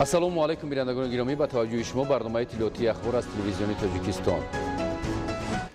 Ассалому алайкум, бинандагони гиромӣ, ба таваҷҷӯҳи шумо барномаи иттилоотии Ахбор аз Телевизиони Тоҷикистон.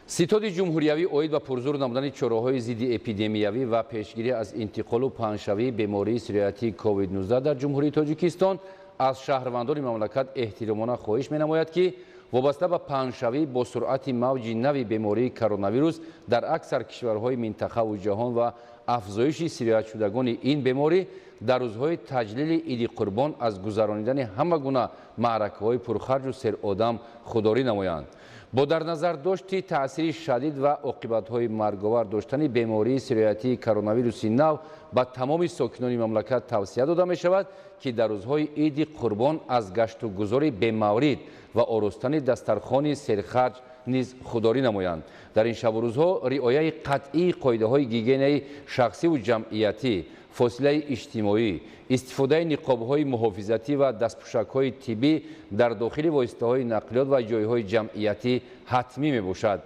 Ситоди ҷумҳуриявӣ оид ба пурзур намудани чораҳои зидди эпидемиявӣ ва пешгирӣ аз интиқолу паҳншавии бемории сироятии COVID-19 дар Ҷумҳурии Тоҷикистон аз шаҳрвандони мамлакат эҳтиромона хоҳиш менамояд, ки вобаста ба паҳншавӣ бо суръати мавҷи нави бемории коронавирус дар аксар кишварҳои минтақаву ҷаҳон ва афзоиши сироятшудагони ин беморӣ дар рӯзҳои таҷлили Иди Қурбон аз гузаронидани ҳама гуна маъракаҳои пурхарҷу серодам худдорӣ намоянд. Бо дар назар дошти таъсири шадид ва оқибатҳои марговар доштани бемории сироятии коронавируси нав, ба тамоми сокинони мамлакат тавсия дода мешавад, ки дар рӯзҳои Иди Қурбон аз гашту гузори бемаврид ва оростани дастархони серхарҷ низ худдорӣ намоянд. Дар ин шабу рӯзҳо риояи қатъии қоидаҳои гигиенаи шахсиву ҷамъиятӣ, фосилаи иҷтимоӣ, истифодаи ниқобҳои муҳофизатӣ ва дастпӯшакҳои тиббӣ дар дохили воситаҳои нақлиёт ва ҷойҳои ҷамъиятӣ ҳатмӣ мебошад.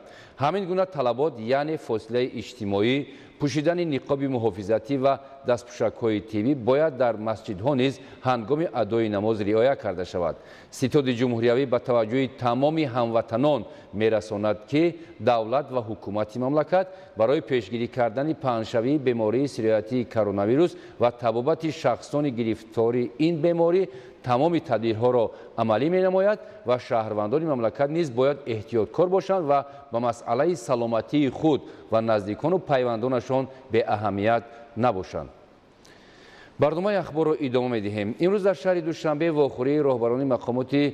Ҳамин гуна талабот, яъне фосилаи иҷтимоӣ, пӯшидани ниқоби муҳофизатӣ ва дастпӯшакҳои тиббӣ, бояд дар масҷидҳо низ ҳангоми адои намоз риоя карда шавад. Ситоди ҷумҳуриявӣ ба таваҷҷӯҳи тамоми ҳамватанон мерасонад, ки давлат ва ҳукумати мамлакат барои пешгирӣ кардани паҳншавии бемории сироятии коронавирус ва табобати шахсони гирифтори ин беморӣ тамоми тадбирҳоро амалӣ менамояд ва шаҳрвандони мамлакат низ бояд эҳтиёткор бошанд ва ба масъалаи саломатии худ ва наздикону пайвандонашон беаҳамият набошанд. Барномаи Ахборро идома медиҳем. Имрӯз дар шаҳри Душанбе вохӯрии роҳбарони мақомоти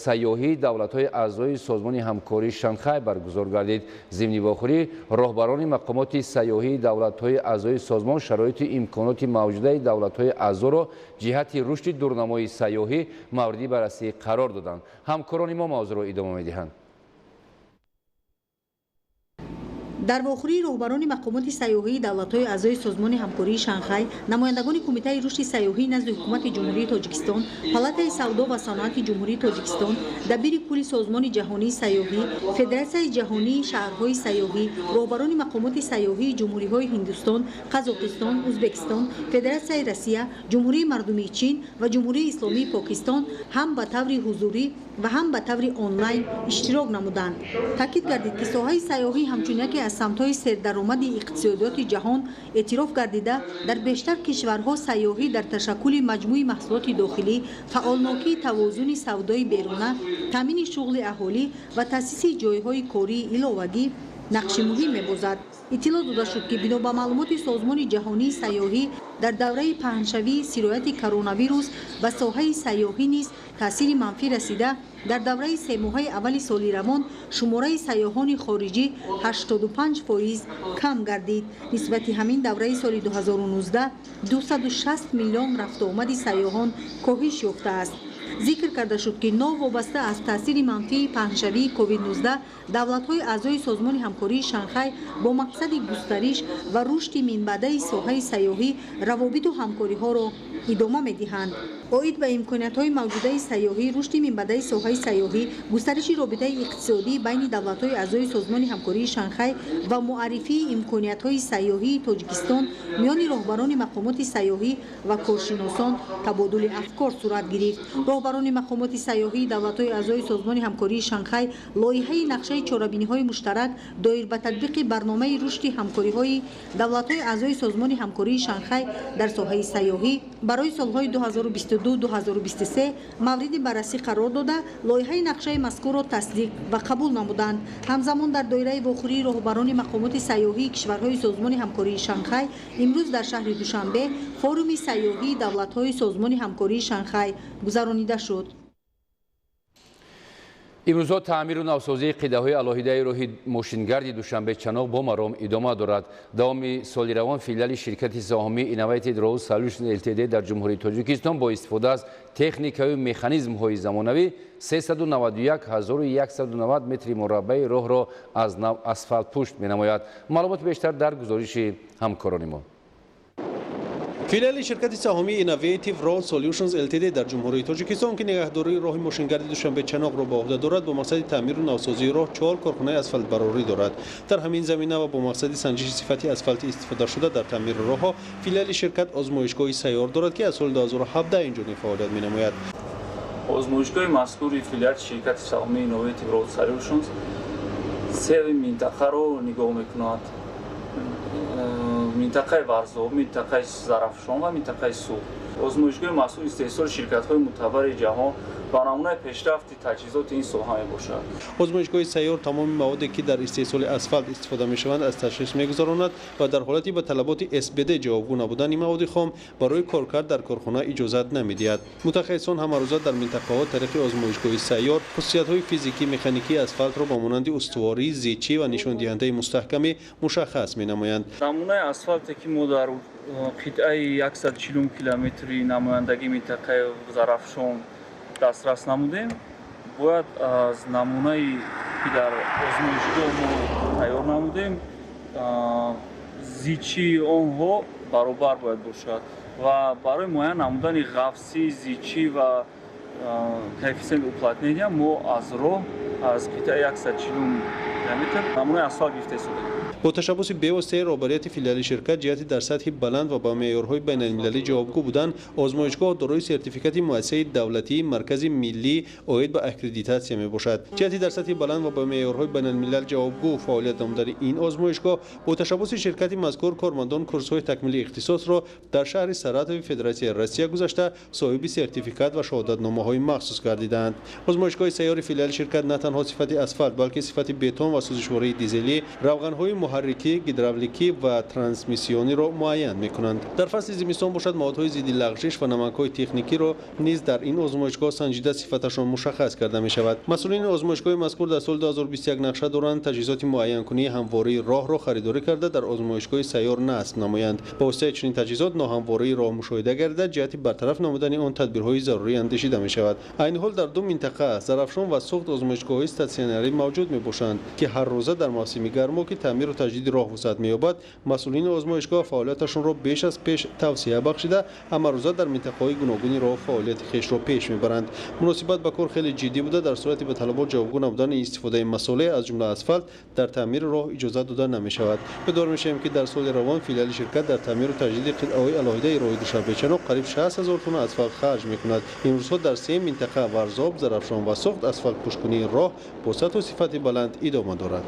сайёҳии давлатҳои аъзои Созмони ҳамкории Шанхай баргузор гардид. Зимни вохӯрӣ роҳбарони мақомоти сайёҳии давлатҳои аъзои созмон шароиту имконоти мавҷудаи давлатҳои аъзоро ҷиҳати рушди дурнамои сайёҳӣ мавриди баррасӣ қарор доданд. Ҳамкорони мо мавзӯъро идома медиҳанд. Дар вохӯрии роҳбарони мақомоти сайёҳии давлатҳои аъзои Созмони ҳамкории Шанхай, намояндагони Кумитаи рушди сайёҳӣ назди Ҳукумати Ҷумҳурии Тоҷикистон, Палатаи савдо ва саноати Ҷумҳурии Тоҷикистон, дабири кулли Созмони ҷаҳонии сайёҳӣ, Федератсияи ҷаҳонии шаҳрҳои сайёҳӣ, роҳбарони мақомоти сайёҳии ҷумҳуриҳои Ҳиндустон, Қазоқистон, Узбекистон, Федератсияи Россия, Ҷумҳурии Мардумии Чин ва Ҷумҳурии Исломии Покистон ҳам ба таври ҳузурӣ ва ҳам ба таври онлайн иштирок намуданд. Таъкид гардид, ки соҳаи сайёҳӣ ҳамчун яке аз самтҳои сердаромади иқтисодиёти ҷаҳон эътироф гардида, дар бештар кишварҳо сайёҳӣ дар ташаккули маҷмӯи маҳсулоти дохилӣ, фаъолнокии тавозуни савдои беруна, таъмини шуғли аҳолӣ ва таъсиси ҷойҳои кории иловагӣ нақши муҳим мебозад. Иттилоъ дода шуд, ки бино ба маълумоти Созмони ҷаҳонии сайёҳӣ, дар давраи паҳншавии сирояти коронавирус ба соҳаи сайёҳӣ низ таъсири манфӣ расида, дар давраи семоҳаи аввали соли равон шумораи сайёҳони хориҷӣ 85% кам гардид. Нисбати ҳамин давраи соли 2019 260 миллион рафтуомади сайёҳон коҳиш ёфтааст. Зикр карда шуд, ки новобаста аз таъсири манфии паҳншавии COVID-19, давлатҳои аъзои Созмони ҳамкории Шанхай бо мақсади густариш ва рушди минбаъдаи соҳаи сайёҳӣ равобиту ҳамкориҳоро идома медиҳанд. Оид ба имкониятҳои мавҷудаи сайёҳӣ, рушди минбаъдаи соҳаи сайёҳӣ, густариши робитаи иқтисодӣ байни давлатҳои аъзои Созмони ҳамкории Шанхай ва муаррифии имкониятҳои сайёҳии Тоҷикистон миёни роҳбарони мақомоти сайёҳӣ ва коршиносон табодули афкор сурат гирифт. Роҳбарони мақомоти сайёҳии давлатҳои аъзои Созмони ҳамкории Шанхай лоиҳаи нақшаи чорабиниҳои муштарак доир ба татбиқи барномаи рушди ҳамкориҳои давлатҳои аъзои Созмони ҳамкории Шанхай дар соҳаи сайёҳӣ барои солҳои 2022-2023 мавриди баррасӣ қарор дода, лоиҳаи нақшаи мазкурро тасдиқ ва қабул намуданд. Ҳамзамон, дар доираи вохӯрии роҳбарони мақомоти сайёҳии кишварҳои Созмони ҳамкории Шанхай имрӯз дар шаҳри Душанбе форуми сайёҳии давлатҳои Созмони ҳамкории Шанхай гузаронида шуд. Имрӯзҳо таъмиру навсозии қидаҳои алоҳидаи роҳи мошингарди Душанбе Чаноқ бо маром идома дорад. Давоми соли равон филиали ширкати саҳомии Innovative Road Solution Ltd дар Ҷумҳурии Тоҷикистон бо истифода аз техникаю механизмҳои замонавӣ 391 190 метри мураббаи роҳро аз нав асфалтпӯшт менамояд. Маълумоти бештар дар гузориши ҳамкорони мо. Филиали ширкати саҳомии Innovative Road Solutions Ltd дар Ҷумҳурии Тоҷикистон, ки нигаҳдории роҳи мошингарди Душанбе Чаноқро ба уҳда дорад, бо мақсади таъмиру навсозии роҳ чор корхонаи асфалтбарорӣ дорад. Дар ҳамин замина ва бо мақсади санҷиши сифати асфалти истифодашуда дар таъмири роҳҳо, филиали ширкат озмоишгоҳи сайёр дорад, ки аз соли 2017 инҷониб фаъолият менамояд. Озмоишгоҳи мазкури филиали ширкати саҳомии Innovative Road Solutions се минтақаро нигоҳ мекунад: минтақаи Варзоб, минтақаи Зарафшон ва минтақаи Суғд. Озмоишгоҳи мазкур истеҳсоли ширкатҳои мӯътабари ҷаҳон ва намунаи пешрафти таҷҳизоти ин соҳа мебошад. Озмоишгоҳи сайёр тамоми маводе, ки дар истеҳсоли асфалт истифода мешаванд, аз ташхис мегузаронад ва дар ҳолати ба талаботи СБД ҷавобгӯ набудани маводи хом барои коркард дар корхона иҷозат намедиҳад. Мутахассисон ҳамарӯза дар минтақаҳо тариқи озмоишгоҳи сайёр хусусиятҳои физикӣ, механикии асфалтро ба монанди устуворӣ, зичӣ ва нишондиҳандаи мустаҳкамӣ мушаххас менамоянд. Намунаи асфалте, ки мо дар қитъаи 140 километри намояндагии минтақаи Зарафшон дастрас намудем, бояд аз намунае, ки дар озмоишгоҳ мо тайёр намудем, зичии онҳо баробар бояд бошад ва барои муайян намудани ғафсӣ, зичӣ ва коэффициент уплотнения мо аз роҳ аз қитъаи 140 километр намунаи асфалт гирифта истодаем. Бо ташаббуси бевоситаи роҳбарияти филиали ширкат ҷиҳати дар сатҳи баланд ва ба меъёрҳои байналмилалӣ ҷавобгӯ будан, озмоишгоҳ дорои сертификати муассисаи давлатии Маркази миллӣ оид ба аккредитатсия мебошад. Ҷиҳати дар сатҳи баланд ва ба меъёрҳои байналмилал ҷавобгӯ фаъолият намудани ин озмоишгоҳ бо ташаббуси ширкати мазкур кормандон курсҳои такмили ихтисосро дар шаҳри Саратови Федератсияи Россия гузашта, соҳиби сертификат ва шаҳодатномаҳои махсус гардидаанд. Озмоишгоҳи сайёри филиали ширкат на танҳо сифати асфалт, балки сифати бетон ва сӯзишвории дизелӣ, равғанҳои муҳаррикӣ, гидравликӣ ва трансмиссиониро муайян мекунанд. Дар фасли зимистон бошад, маводҳои зидди лағжиш ва намакҳои техникиро низ дар ин озмоишгоҳ санҷида, сифаташон мушаххас карда мешавад. Масъулини озмоишгоҳи мазкур дар соли 2021 нақша доранд таҷҳизоти муайянкунии ҳамвории роҳро харидорӣ карда, дар озмоишгоҳи сайёр насб намоянд. Ба воситаи чунин таҷҳизот ноҳамвории роҳ мушоҳида гардида, ҷиҳати бартараф намудани он тадбирҳои зарурӣ андешида мешавад. Айни ҳол дар ду минтақа, Зарафшон ва Суғд, озмоишгоҳҳои статсионарӣ мавҷуд мебошанд, ки ҳар рӯза дар мавсими гармо, ки таъмиру таҷдиди роҳ вусъат меёбад, масъулини озмоишгоҳ фаъолияташонро беш аз пеш тавсия бахшида, ҳамарӯза дар минтақаҳои гуногуни роҳ фаъолияти хешро пеш мебаранд. Муносибат ба кор хеле ҷиддӣ буда, дар сурати ба талабот ҷавобгӯ набудани истифодаи масолеҳ, аз ҷумла асфалт, дар таъмири роҳ иҷозат дода намешавад. Бедор мешавем, ки дар соли равон филиали ширкат дар таъмиру таҷдиди қитъаҳои алоҳидаи роҳи Душанбе-Чаноқ қариб 60 000 тонна асфалт харҷ мекунад. Имрӯзҳо дар се минтақа, Варзоб, Зарафшон ва Суғд, асфалтпӯшкунии роҳ бо сатҳу сифати баланд идома дорад.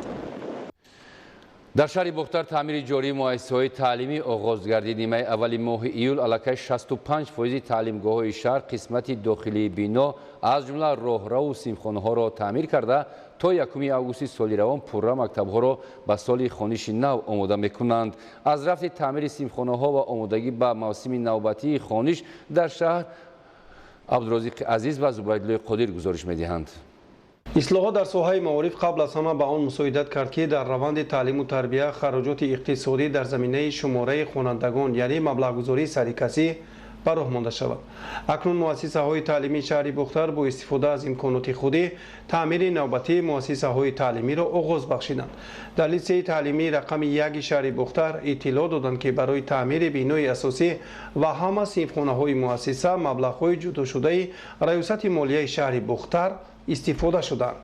Дар шаҳри Бохтар таъмири ҷории муассисаҳои таълимӣ оғоз гардид. Нимаи аввали моҳи июл аллакай 65% таълимгоҳҳои шаҳр қисмати дохилии бино, аз ҷумла роҳраву синфхонаҳоро таъмир карда, то 1 августи соли равон пурра мактабҳоро ба соли хониши нав омода мекунанд. Аз рафти таъмири синфхонаҳо ва омодагӣ ба мавсими навбатии хониш дар шаҳр Абдурозиқи Азиз ва Зубайдуллои Қодир гузориш медиҳанд. Ислоҳот дар соҳаи маориф қабл аз ҳама ба он мусоидат кард, ки дар раванди таълиму тарбия хароҷоти иқтисодӣ дар заминаи шумораи хонандагон, яъне маблағгузории сарикасӣ, ба роҳ монда шавад. Акнун муассисаҳои таълимии шаҳри Бохтар бо истифода аз имконоти худӣ таъмири навбатии муассисаҳои таълимиро оғоз бахшиданд. Дар литсеи таълимии рақами 1 шаҳри Бохтар иттилоъ доданд, ки барои таъмири бинои асосӣ ва ҳама синфхонаҳои муассиса маблағҳои ҷудошудаи Раёсати молияи шаҳри Бохтар истифода шуданд.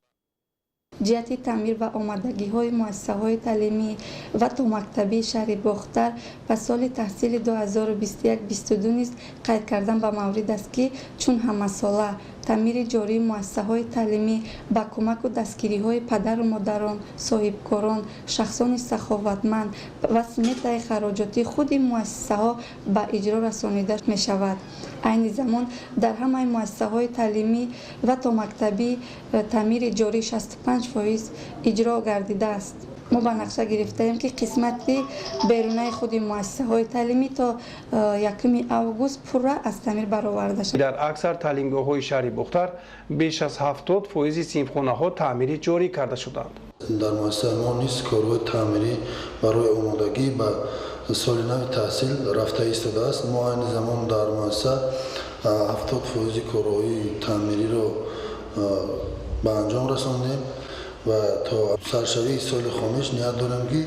Ҷиҳати таъмир ва омодагиҳои муассисаҳои таълимӣ ва томактабии шаҳри Бохтар ба соли таҳсили 2021-22 низ қайд кардан ба маврид аст, ки чун ҳамасола таъмири ҷории муассисаҳои таълимӣ ба кӯмаку дастгириҳои падару модарон, соҳибкорон, шахсони саховатманд ва сметаи хароҷоти худи муассисаҳо ба иҷро расонида мешавад. Айни замон дар ҳамаи муассисаҳои таълимӣ ва томактабӣ таъмири ҷорӣ 65% иҷро гардидааст. Мо ба нақша гирифтаем, ки қисмати берунаи худи муассисаҳои таълимӣ то 1 август пурра аз таъмир бароварда шавад. Дар аксар таълимгоҳҳои шаҳри Бохтар беш аз 70% синфхонаҳо таъмири ҷорӣ карда шуданд. Дар муассисаи мо низ корҳои таъмирӣ барои омодагӣ ба соли нави таҳсил рафта истодааст. Мо айни замон дар муассиса 70% корҳои таъмириро ба анҷом расондем ва то саршавии соли хониш ният дорем, ки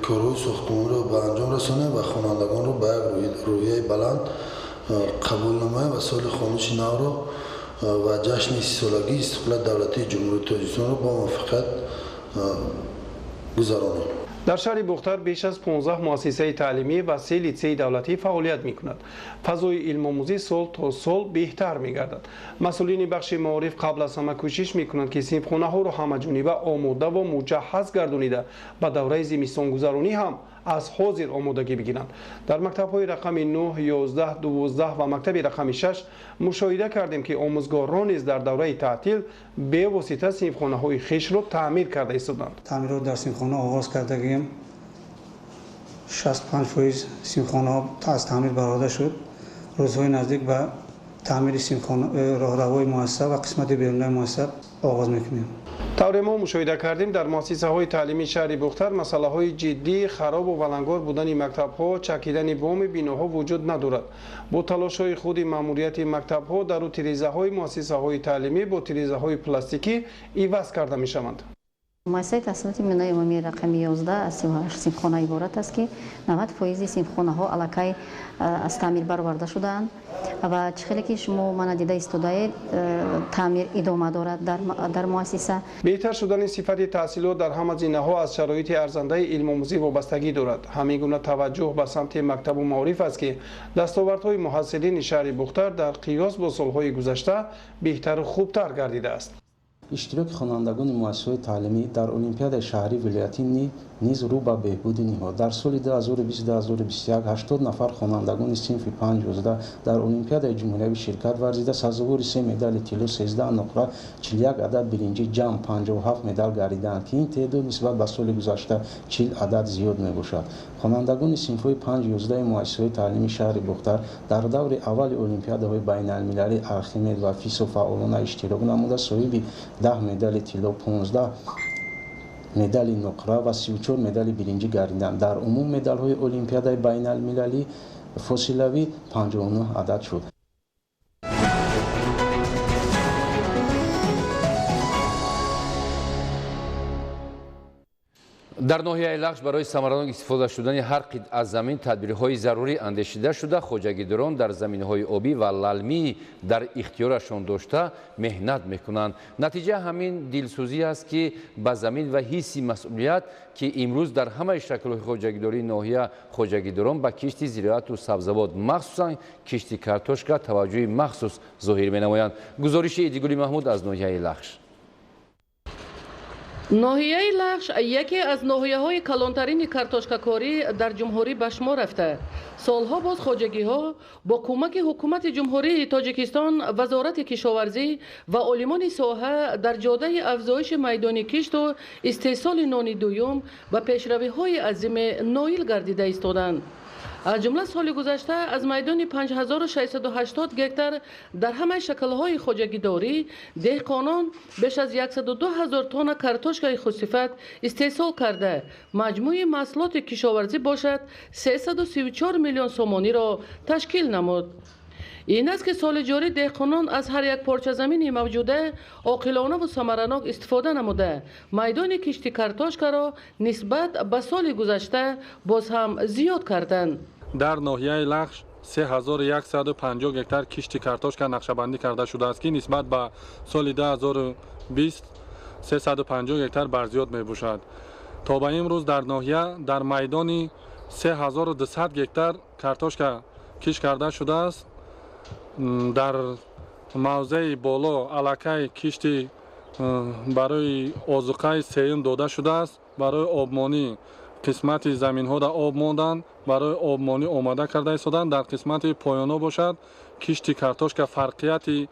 корҳои сохтмониро ба анҷом расонем ва хонандагонро ба як рӯҳияи баланд қабул намоем ва соли хониши навро ва ҷашни 30-солагии истиқлолияти давлатии Ҷумҳурии Тоҷикистонро бо муваффақият гузаронем. Дар шаҳри Бохтар беш аз 15 муассисаи таълимӣ ва 3 литсейи давлатӣ фаъолият мекунад. Фазои илмомӯзӣ сол то сол беҳтар мегардад. Масъулини бахши маориф қабл аз ҳама кӯшиш мекунанд, ки синфхонаҳоро ҳамаҷониба омода ва муҷаҳҳаз гардонида, ба давраи зимистонгузаронӣ ҳам аз ҳозир омодагӣ бигиранд. Дар мактабҳои рақами 9, 11, 12 ва мактаби рақами 6 мушоҳида кардем, ки омӯзгорон низ дар давраи таътил бевосита синфхонаҳои хешро таъмир карда истоданд. Таъмирот дар синфхона оғоз кардагием. 65% синфхонаҳо аз таъмир бароварда шуд. Рӯзҳои наздик ба таъмири роҳравҳои муассиса ва қисмати берунаи муассиса оғоз мекунем. Тавре мо мушоҳида кардем, дар муассисаҳои таълимии шаҳри Бохтар масъалаҳои ҷиддӣ харобу валангор будани мактабҳо, чакидани боми биноҳо вуҷуд надорад. Бо талошҳои худи маъмурияти мактабҳо дару тирезаҳои муассисаҳои таълимӣ бо тирезаҳои пластикӣ иваз карда мешаванд. Муассисаи таҳсилоти миёнаи умумии рақами 11 аз 38 синфхона иборат аст, ки 90% синфхонаҳо аллакай аз таъмир бароварда шудаанд ва чӣ хеле ки шумо мана дида истодаед, таъмир идома дорад дар муассиса. Беҳтар шудани сифати таҳсилот дар ҳама зинаҳо аз шароити арзандаи илмомӯзӣ вобастагӣ дорад. Ҳамин гуна таваҷҷӯҳ ба самти мактабу маориф аст, ки дастовардҳои муҳассилини шаҳри Бохтар дар қиёс бо солҳои гузашта беҳтару хубтар гардидааст. Иштироки хонандагони муассисаҳои таълимӣ дар Олимпиадаи шаҳрии вилоятӣ низ рӯ ба беҳбудӣ ниҳод. Дар соли 2020-2021 80 нафар хонандагони синфи 5-11 дар Олимпиадаи ҷумҳуриявӣ ширкат варзида, сазовори 3 медали тилло, 13 нуқра, 41 адад биринҷӣ, ҷамъ 57 медал гардиданд, ки ин теъдод нисбат ба соли гузашта 40 адад зиёд мебошад. Хонандагони синфҳои 5-11 муассисаҳои таълимии шаҳри Бохтар дар даври аввали олимпиадаҳои байналмилалии Архимед ва ФИСО фаъолона иштирок намуда, соҳиби 10 медали тилло, 15 медали нуқра ва 34 медали биринҷӣ гардиданд. Дар умум медалҳои олимпиадаи байналмилалӣ фосилавӣ 59 адад шуд. Дар ноҳияи Лахш барои самаранок истифода шудани ҳар қитъа замин тадбирҳои зарурӣ андешида шуда, хоҷагидорон дар заминҳои обӣ ва лалмӣ дар ихтиёрашон дошта меҳнат мекунанд. Натиҷа ҳамин дилсӯзӣ аст, ки ба замин ва ҳисси масъулият, ки имрӯз дар ҳамаи шаклҳои хоҷагидории ноҳия хоҷагидорон ба кишти зироату сабзавот, махсусан кишти картошка таваҷҷӯҳи махсус зоҳир менамоянд. Гузориши Идигули Маҳмуд аз ноҳияи Лахш. Ноҳияи Лахш яке аз ноҳияҳои калонтарини картошкакорӣ дар ҷумҳурӣ ба шумор рафта. Солҳо боз хоҷагиҳо бо кӯмаки ҳукумати Ҷумҳурии Тоҷикистон, Вазорати кишоварзӣ ва олимони соҳа дар ҷодаи афзоиши майдони кишту истеҳсоли нони дуюм ба пешравиҳои азиме ноил гардида истоданд. Аз ҷумла соли гузашта аз майдони 5680 гектар дар ҳамаи шаклҳои хоҷагидорӣ деҳқонон беш аз 102 ҳазор тонна картошкаи хусифат истеҳсол карда, маҷмӯи маҳсулоти кишоварзӣ бошад 334 миллион сомониро ташкил намуд. Ин аст, ки соли ҷорӣ деҳқонон аз ҳар як порча замини мавҷуда оқилонаву самаранок истифода намуда, майдони кишти картошкаро нисбат ба соли гузашта боз ҳам зиёд карданд. Дар ноҳияи Лахш 3150 гектар кишти картошка нақшабандӣ карда шудааст, ки нисбат ба соли 2020 350 гектар барзиёд мебошад. То ба имрӯз дар ноҳия дар майдони 3200 гектар картошка кишт карда шудааст. Дар мавзеи боло аллакай кишти барои озуқаи сеюм дода шудааст. Барои обмонӣ қисмати заминҳода об монданд, барои обмонӣ омода карда истоданд. Дар қисмати поёно бошад кишти картошка фарқияти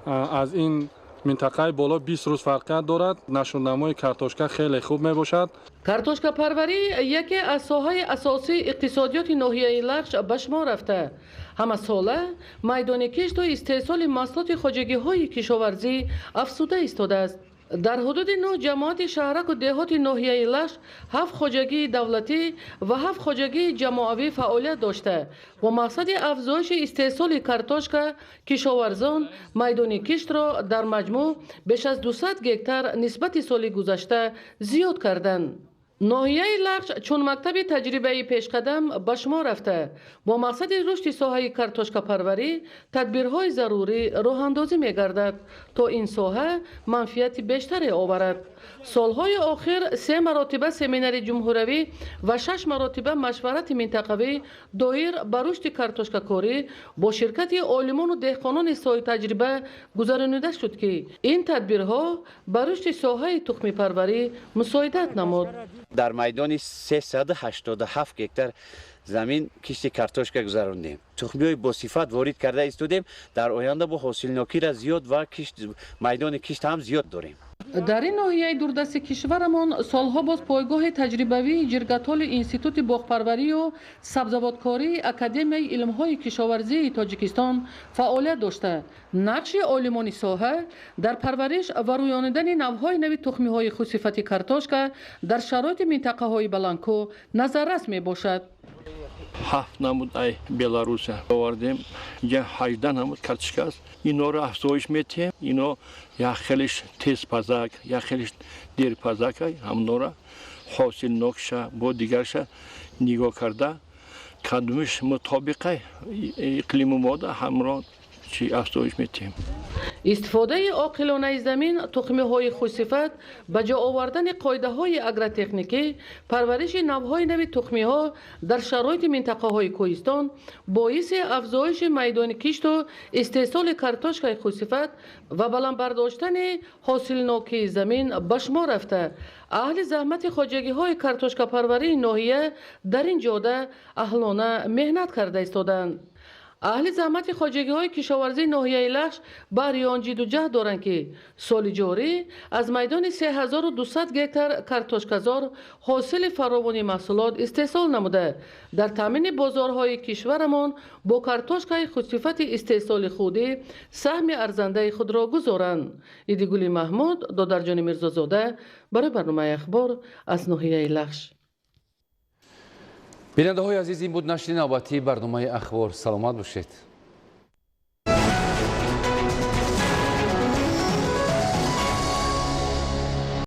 аз ин минтақаи боло 20 рӯз фарқият дорад. Нашъунамои картошка хеле хуб мебошад. Картошкапарварӣ яке аз соҳаи асосии иқтисодиёти ноҳияи Лахш ба шумор рафта. Ҳамасола майдони кишту истеҳсоли маҳсулоти хоҷагиҳои кишоварзӣ афзуда истодааст. Дар ҳудуди 9 ҷамоати шаҳраку деҳоти ноҳияи Лахш 7 хоҷагии давлатӣ ва 7 хоҷагии ҷамоавӣ фаъолият дошта, бо мақсади афзоиши истеҳсоли картошка кишоварзон майдони киштро дар маҷмӯъ беш аз 200 гектар нисбати соли гузашта зиёд карданд. Ноҳияи Лахш чун мактаби таҷрибаи пешқадам ба шумо рафта, бо мақсади рушди соҳаи картошкапарварӣ тадбирҳои зарурӣ роҳандозӣ мегардад, то ин соҳа манфиати бештаре оварад. Солҳои охир 3 маротиба семинари ҷумҳуравӣ ва 6 маротиба машварати минтақавӣ доир ба рушди картошкакорӣ бо ширкати олимону деҳқонони соҳибтаҷриба гузаронида шуд, ки ин тадбирҳо ба рушди соҳаи тухмипарварӣ мусоидат намуд. Дар майдони 387 гектар замин кишти картошка гузарондем. Тухмиҳои босифат ворид карда истодем. Дар оянда бо ҳосилнокиро зиёд ва майдони кишт ҳам зиёд дорем. Дар ин ноҳияи дурдасти кишварамон солҳо боз пойгоҳи таҷрибавии ҷиргатоли Институти боғпарварию сабзавоткории Академияи илмҳои кишоварзии Тоҷикистон фаъолият дошта, нақши олимони соҳа дар парвариш ва рӯёнидани навъҳои нави тухмиҳои хусифати картошка дар шароити минтақаҳои баландкӯҳ назаррас мебошад. 7 намуд ай Беларуся овардем, инҷа 18 намуд картошка аст. Инора афзоиш метиҳем, ино як хелиш тезпазак, як хелиш дерпазак, ҳамнора ҳосилнокша бо дигарша нигоҳ карда, кадомиш мутобиқа иқлиму мода ҳамро чи афзоиш метиҳем. Истифодаи оқилонаи замин, тухмиҳои хушсифат, ба ҷо овардани қоидаҳои агротехникӣ, парвариши навъҳои нави тухмиҳо дар шароити минтақаҳои кӯҳистон боиси афзоиши майдони кишту истеҳсоли картошкаи хушсифат ва баланд бардоштани ҳосилнокии замин ба шумо рафта, аҳли заҳмати хоҷагиҳои картошкапарварии ноҳия дар ин ҷода аҳлона меҳнат карда истодаанд. Аҳли заҳмати хоҷагиҳои кишоварзии ноҳияи Лахш баҳри он ҷидду ҷаҳд доранд, ки соли ҷорӣ аз майдони 3200 гектар картошказор ҳосили фаровони маҳсулот истеҳсол намуда, дар таъмини бозорҳои кишварамон бо картошкаи хусифати истеҳсоли худӣ саҳми арзандаи худро гузоранд. Идигули Маҳмуд, Додарҷони Мирзозода барои барномаи Ахбор аз ноҳияи Лахш. Бинандаҳои азиз, ин буд нашри навбатии барномаи Ахбор. Саломат бошед.